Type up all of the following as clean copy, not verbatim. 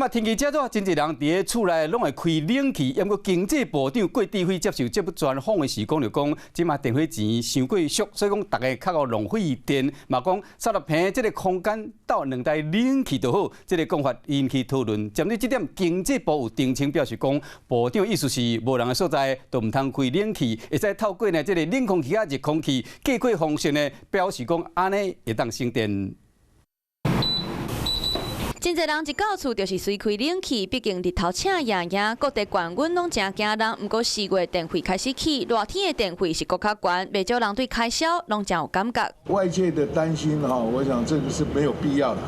這擺天氣遮熱，真濟人佇咧厝內攏會開冷氣。毋過經濟部長郭智輝接受節目專訪的時講就講，這擺電費錢傷過俗，所以講逐家較會浪費電。嘛講30坪這個空間鬥兩台冷氣就好，這個講法引起討論。針對這點，經濟部有澄清表示講，部長意思是無人的所在都毋通開冷氣，會使透過呢這個冷空氣佮熱空氣隔開方式呢，表示講按呢會當省電。真濟人一到厝就是隨開冷氣，畢竟日頭赤炎炎，各地懸溫攏誠驚人。毋過4月電費開始起，熱天的電費是閣較懸，袂少人對開銷攏誠有感覺。外界的擔心哈，我想這個是沒有必要的。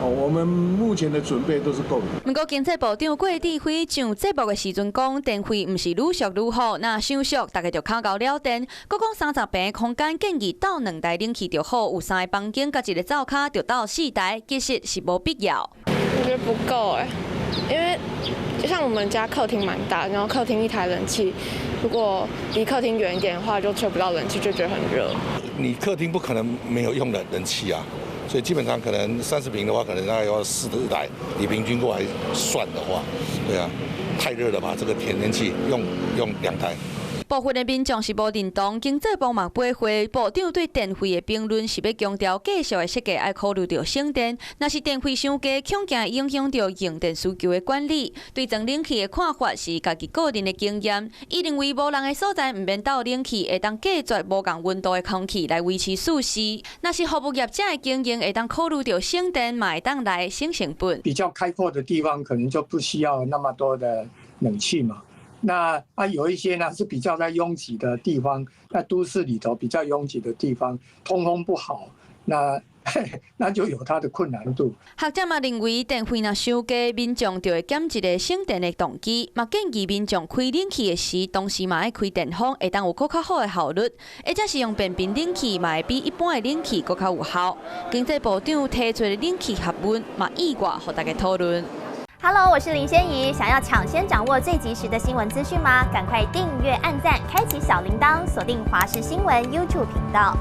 哦，我們目前的準備都是夠的。毋過經濟部長郭智輝上節目的時陣講，電費毋是愈俗愈好，若傷俗，逐家就較𠢕了電。閣講30坪空間建議鬥兩台冷氣就好，有三個房間佮一個灶跤就鬥四台，其實是無必要。我覺得不夠欸，因為就像我們家客廳蠻大，然後客廳一台冷氣，如果離客廳遠一點的話，就吹不到冷氣，就覺得很熱。你客廳不可能沒有用冷氣啊。所以基本上可能30坪的話，可能大概要四台，你平均過來算的話，對啊，太熱了吧？這個天氣用兩台。部分的民眾是無認同，經濟部嘛回回部長對電費的評論是欲強調繼續的設計愛考慮著省電，若是電費傷低，恐驚影響著用電需求的管理。對裝冷氣的看法是家己個人的經驗，伊認為無人的所在毋免鬥冷氣，會當隔絕無仝溫度的空氣來維持舒適。若是服務業者的經營會當考慮著省電，嘛會當來省成本。比較開闊的地方，可能就不需要那麼多的冷氣嘛。那啊，有一些呢是比較在擁擠的地方，在都市裡頭比較擁擠的地方，通風不好，那就有它的困難度。學者嘛認為，電費若傷低，民眾就會減一個省電的動機，嘛建議民眾開冷氣的時，同時嘛愛開電風，會當有閣較好的效率。或者是用變頻冷氣，嘛會比一般的冷氣閣較有效。經濟部長提出的冷氣學問，嘛意外予大家討論。 Hello，我是林仙怡。想要搶先掌握最及時的新聞資訊嗎？趕快訂閱、按讚、開啟小鈴鐺，鎖定華視新聞 YouTube 頻道。